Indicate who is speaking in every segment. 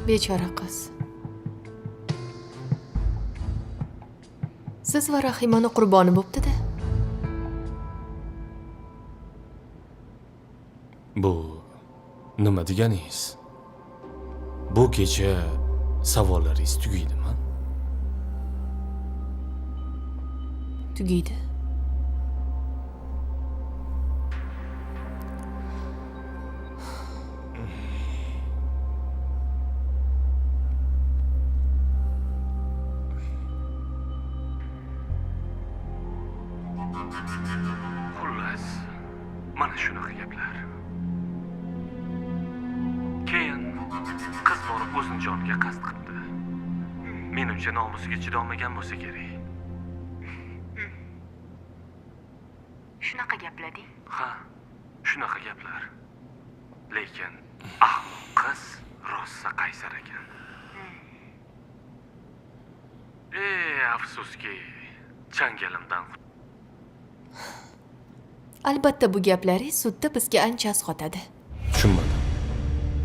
Speaker 1: Bechora qiz. Siz va Rahimani qurboni bo'pti-da.
Speaker 2: Bu nima deganingiz? Bu kecha savollaringiz tugaydimi?
Speaker 1: Tugaydi.
Speaker 2: Xullas, mana shunaqa gaplar. Keyin qiz borib o'zini joniga qasd qildi. Menimcha nomusiga chidolmagan bo'lsa kerak.
Speaker 1: Shunaqa gaplar deng?
Speaker 2: Ha, shunaqa gaplar. Lekin ahmoq qiz rosa qaysar ekan. Afsuski, changalimdan
Speaker 1: Albatta bu gaplaringiz sudda bizga ancha asqotadi.
Speaker 2: Tushunmadim.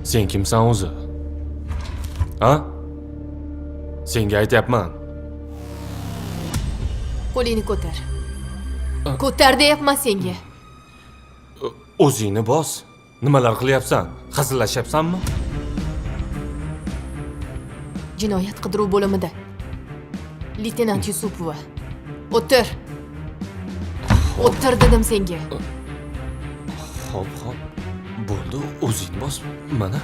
Speaker 2: Sen kimsan o'zi? Ha? Senga aytyapman.
Speaker 1: Qo'lingni ko'tar. Ko'tar deyapman senga.
Speaker 2: O'zingni bos. Nimalar qilyapsan? Hazillashyapsanmi?
Speaker 1: Jinoyat qidiruv bo'limida. Leytenant Yusupova. O'tir. O'tir dedim senga.
Speaker 2: Xo'p, xo'p. Bo'ldi, o'zingni bos. Mana.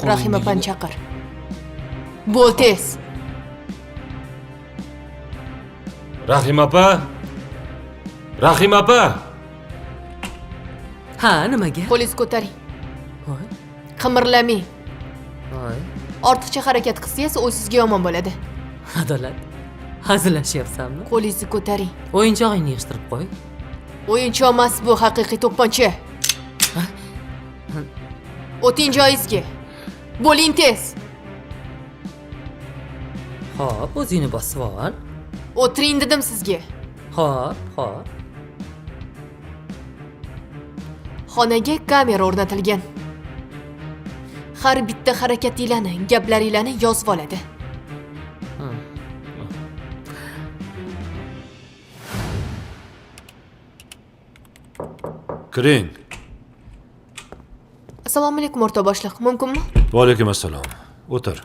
Speaker 1: Rahima opani chaqir. Bo'l tez.
Speaker 2: Rahima opa. Rahima opa.
Speaker 3: Ha, nimaga?
Speaker 1: Qo'lingizni ko'taring.
Speaker 3: Voy.
Speaker 1: Qimirlamang.
Speaker 3: Voy.
Speaker 1: Ortiqcha harakat qilsangiz o'zingizga yomon bo'ladi.
Speaker 3: Adolat. Hazillashyapsanmi?
Speaker 1: Qo'lingizni ko'taring.
Speaker 3: O'yinchog'ingni yig'ishtirib qo'y.
Speaker 1: O'yinchoq emas bu, haqiqiy to'pponcha. O'ting joyingizga. Bo'ling tez.
Speaker 3: Xo'p, o'zingni bosib ol.
Speaker 1: O'tiring dedim sizga.
Speaker 3: Xo'p, xo'p.
Speaker 1: Xonaga kamera o'rnatilgan. Har bitta harakatinglarni, gaplaringlarni yozib oladi.
Speaker 4: Kiring.
Speaker 1: Assalomu alaykum o'rtoq boshliq, mumkinmi?
Speaker 4: Va alaykum assalom. O'tir.